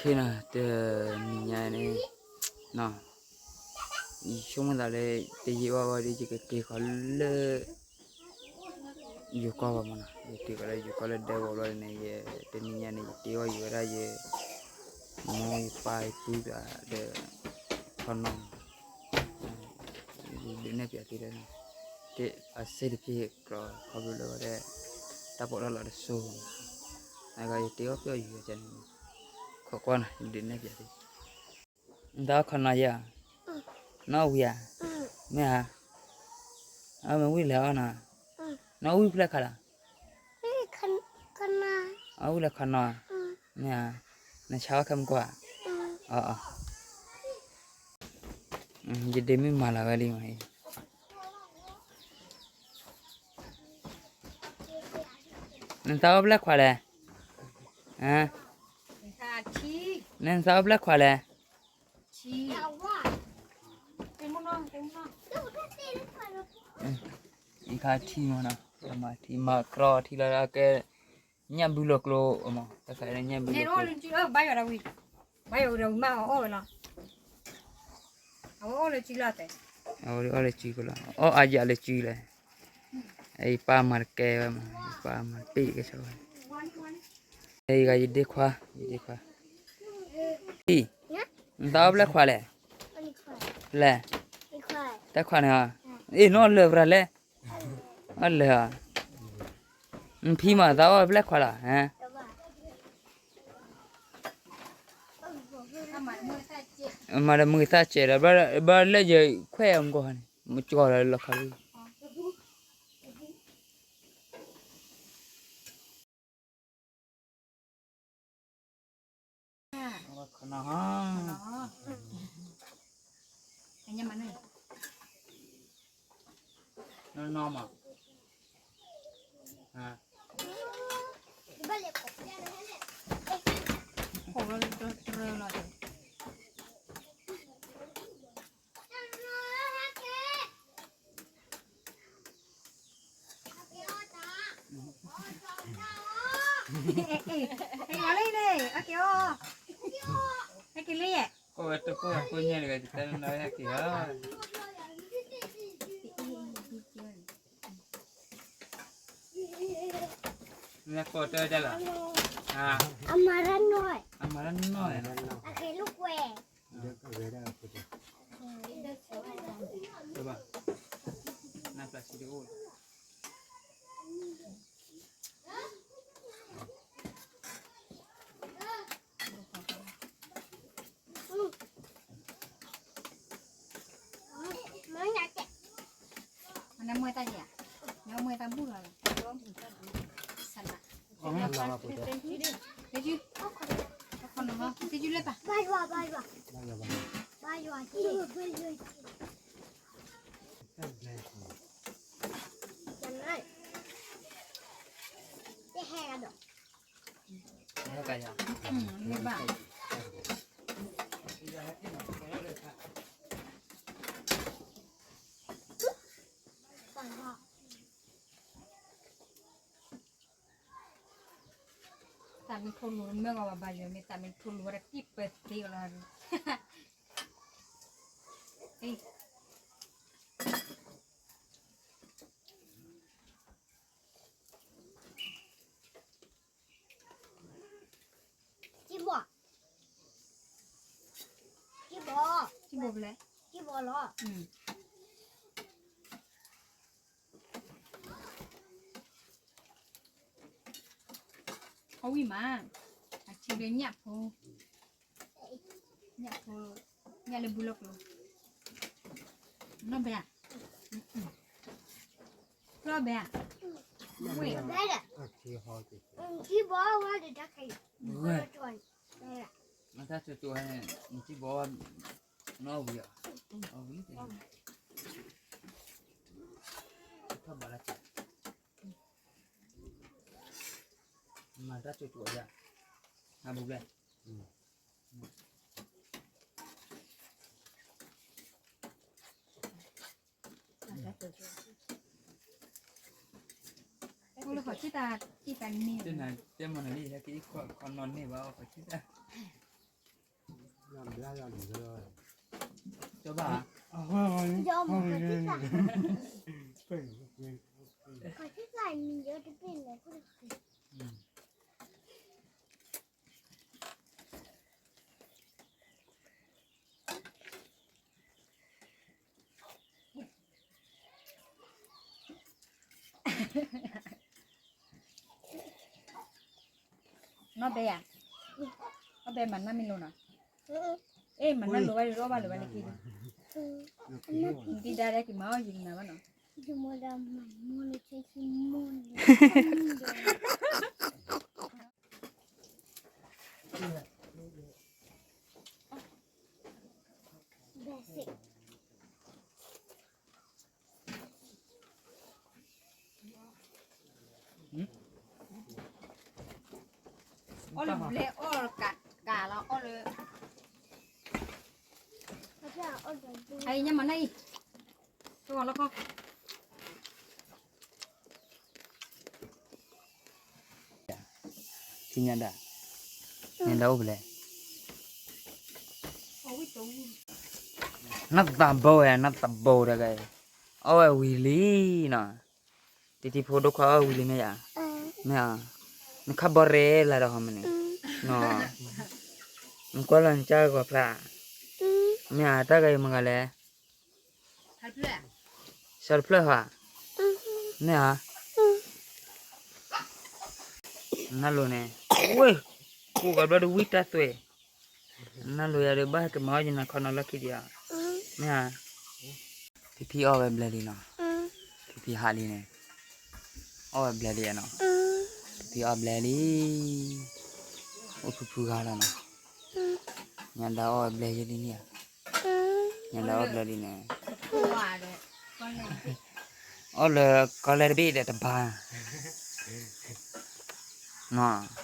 ခဲနၤ တနံၤညါန့ၣ် ယဆိကမိၣ်သးလၢ တယံာ်ဘၣ်ဘၣ်ဒီး ယကက့ၤဃီၤလၢ ယိၤကီၢ်ဘၣ်မနီၤ, ယက့ၤဃီၤလၢယိၤကီၢ်လၢဒဲကဝီၤဘျီန့ၣ် ယ တနံၤညါန့ၣ် ယတ့အီၣ်ယံၤဝဲဒၣ်ယ မိၢ်ယပၢ်ယပုၢ်သးဒီး ခီနီၤမနီၤ, ယဒုးနဲၣ်ပျးသုလၢ တအစ့တဖျၢၣ်ကြီ ခီဖျိလၢဝဲဒၣ် တၢ်ပီးတၢ်လီတစိၤ, အဂၤယတ့အီၣ်ပျီယံၤဝဲန့ၣ်, ခိးကွၢ်နီၤ ယဒုးနဲၣ်ပျးသု နတၢ်အီၣ်ခီနီၤယဲဧါ, နီၢ်ဝံၤဧါ, မ့ၢ်ဧါ, အမ့ၢ်ဝံၤလဲၤအီၣ်နီၤ, နီၢ်ဝံၤဖျဲၣ်ခါလီၤ, အဝံၤလဲၤခီနီၤ, မ့ၢ်ဧါ, နဆါအီၣ်ခဲမုၢ်ကိၢ်ဧါ, အီၤအီၤ, ယဒ့မုၢ်မၤလီၤဝဲလံမး, နတၢ်အီၣ်ဖျဲၣ်ခွါလဲၣ်, နတၢ်အီၣ်ဖျဲၣ်ခွါလဲၣ် အံၤခါထံမးနီၤ, မၤထံမၤကြီထံလီၤကဲ, ညၣ်ဘုလီၤကျိအမး, တခါညၣ်ဘုလီၤကျိ, ဘၣ်ယွၤဒီးဝံၤ, ဘၣ်ယွၤဒီးဝံၤမးအီၣ်ဝဲလီၤ, အဝဲအိၣ်လၢစုလီၤတဲ, အဝဲအီၣ်လၢစုကလီၤ, အီၣ်အါယၤလၢစုလဲၣ်, ယပၢ်မၤတကဲဝဲမး, ယပၢ်မၤတပ့ၢ်ကဲဆိဝဲ ယဂၤယဒ့ခွါ, ယဒ့ခွါ, နတၢ်အီၣ်ဖျဲၣ်ခွါလဲၣ်, လဲၣ်, တၢ်ခွါန့ၣ်, အ့ၣ် နီၢ်လၢၢ်ပရၤလဲၣ်, အီၣ်လၢၢ်ဧါ, နဖံမးတၢ်အီၣ်ဖျဲၣ်ခွါလီၤ, မၤဒီးမုာ်သၣ်စဲးဒီး ဘၣ်လၢယခွဲးအမုၢ်ဂီၢ်န့ၣ် မကၠီလီၤလီၤခါလံ နီၢ်မး, ဟဲက့ၤအီၤလံန့ၣ်, ဟဲက့ၤလံယဲၢ်, ကိးဝဲတကိးဝဲကိးညါတဂၤ တတဲနီၤ ဟဲက့ၤအီၤ, မ့ၢ်ကိးတဲဝဲဒၣ်လီၤ, အမၤရၢနီၢ်, အမၤရၢနီၢ်, အကဲလိာ်ကွဲ နမ့ၢ်တၢ်ယၤ, နမ့ၢ်တၢ်ဘူၣ်လီၤ, သန, တက, တကလၢပ, ဘါယွၤ, ဘါယွၤ, ဘါယွၤ, တဟဲဒီး သးမ့ၢ်ထိလိၤမ့ၢ်ဂီၤဘၣ်ဘၣ်ယွၤ မ့ၢ်သးမ့ၢ်ထိလိၤဝဲဒၣ်တံၢ်ပၢၤသ့အီၤလီၤ, ကံဘီ, ကံဘီ, ကံဘီဖဲလဲၣ်, ကံဘီလီၤ, အဝံၤမး, အထံလၢညၣ်ဖိ, ညၣ်ဖိ, ညၣ်လၢဘူလီၢ်ကျိ, နီၢ်ဘဲဧါ, နီၢ်ဘဲဧါ, ဝ့ၢ်, ကံဘီဝဲဒီးတၢ်ခဲအံၤ, မၤတၢ်ကၠိကၠိန့ၣ် နထံၣ်ဘီ, နီၢ်ဝံၤဧါ, အဝံၤ, ထီၣ်ဘၣ်လၢကၠိ, မၤတၢ်ကၠိကၠိယၤ, ဟးဘူးလဲၣ်, အိၣ်လၢခီၣ်ထံးတၢ်တံၢ်တၢ်န့ၣ်, တဲမၤနၤလံ ဟဲက့ၤခီနီၢ်န့ၢ်ဘၣ်အီၤခီၣ်ထံးတၢ်, ကၠီဘၣ်, နီၢ်ဘဲယၤ, အီၣ်ဘဲမၤနၢ်မ့ၢ်လိနီၤ, အ့ၣ် မၤနၢ်လိဝဲဒၣ် အီၣ်ဘၣ်လိဝဲလၢခံဒံး, ဒံးဒါဒဲက့ၤမၤအီၣ်ယံၤနၤဘၣ်နီၤ. အီၣ်လၢဘျဲအီၣ်ကးလီၤ အီၣ်လၢ, အံၤညါမၤနၢ်အံၤ, တဂီၤလီၤခီ ထံညါဒၣ်, နဒါအိၣ်ဖဲလဲၣ်, နသးဘိဝဲ နသးဘိတဂၤ, အီၣ်ဝဲဝံၤလံနီၤ, တံၤတံၤဖိဒိၣ်ခွါအီၣ်ဝံၤလံမ့ၢ်ဧါ, မ့ၢ်ဧါ, နခါဘီရဲၣ်လၢဒီးဟီမန့ၣ်, နကွၢ်လီၤနကၢ်ဂီၤဖျါ, မ့ၢ်ဧါ, တၢ်ဂၤအံၤမတၤဂၤလဲၣ် စီၤတဖျၢၣ်ဟါ, မ့ၢ်ဧါ, နၢ်လိၤန့ၣ်, ဝ့ၢ်, ကိးဂၤဘျီဒီးဝံတၢ်သွဲၣ်, နၢ်လိၤယၤဒီးဘၣ်ဟဲက့ၤမၤအီၣ်ယနၤခီနီၤလီၢ်ခံဒံးဧါ, မ့ၢ်ဧါ, ဖံဖံအီၣ်ဝဲဘျဲလံနီၤ, ဖံဖံဟးလံန့ၣ်, အီၣ်ဝဲဘျဲလံနီၤ, ဖံဖံအီၣ်ဘျဲလံ, အိၣ်ဖုဖုဂၤလီၤနီၤ, ညါဒါအီၣ်ဝဲဘျဲယဲလံန့ၣ်ဧါ, ညါဒါအီၣ်ဘျဲလံန့ၣ် အီၣ်လၢကီၢ်လဲၢ်တဘ့ၣ်ဒီးတဘါ, နီၤ,